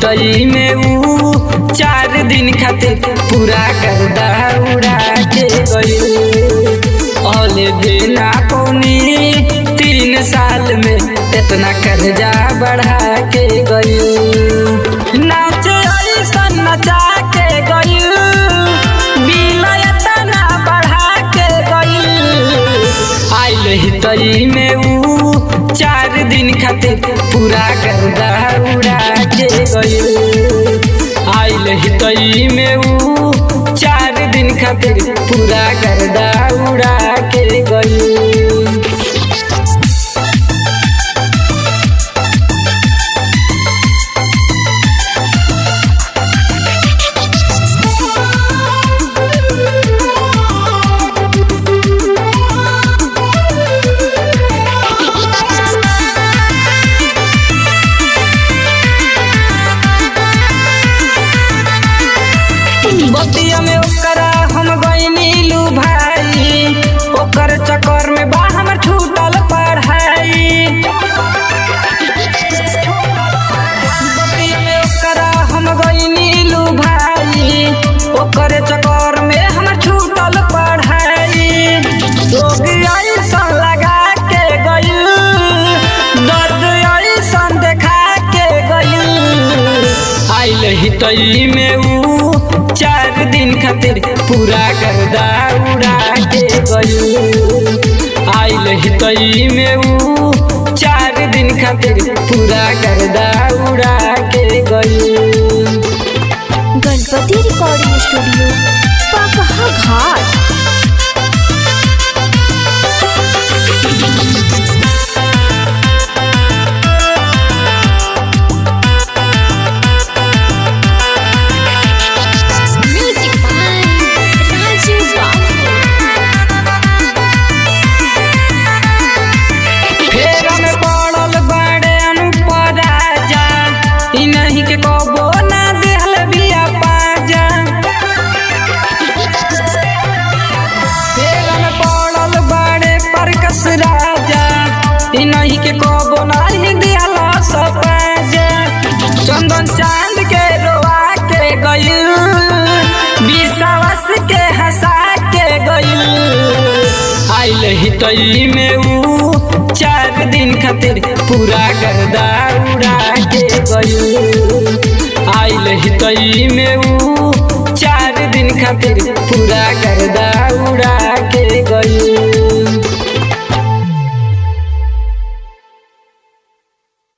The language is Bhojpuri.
हितई में ऊ 4 दिन खातिर पूरा गर्दा उड़ा के गइल। औले बिना पौनी 3 साल में इतना कर्जा बढ़ा के गइल। नाचे ऐसन नचा के गइल, बिल इतना बढ़ा के गइल। आइल हितई में ऊ 4 दिन खातिर पूरा गर्दा उड़ा के गइल। आइल हितई में ऊ 4 दिन खातिर पूरा गर्दा उड़ा के गइल। बतिया में ओकरा हम गइनी भाई, ओकर चक्कर में बा हमर छूटल पढ़ाई। बतिया में ओकरा हम गइनी भाई, ओकर चक्कर में हमर छूटल पढ़ाई। रोग ऐसन लगा के गइल, दर्द ऐसन देखा के गइल। आइल हितई में ऊ 4 दिन खातिर पूरा गर्दा उड़ा के गइल। आइल हितई में ऊ 4 दिन खातिर पूरा गर्दा उड़ा के गइल। गणपति रिकॉर्डिंग स्टूडियो, पकहा घाट। म्यूजिक बाय राजू बाबू। फेरा में पड़ल बाड़े अनुप राजा, इ नहीं के कबो ना देहल बिया पाजा। फेरा में पड़ल बाड़े परकस राजा, इ नहीं के कबो नाही देहल सपाजा। चंदन चांद के रोआ के गइल, विश्वास के हंसा के गइल। आइल हितई में ऊ 4 दिन खातिर पूरा गर्दा उड़ा के गइल। आइल हितई में ऊ 4 दिन खातिर पूरा गर्दा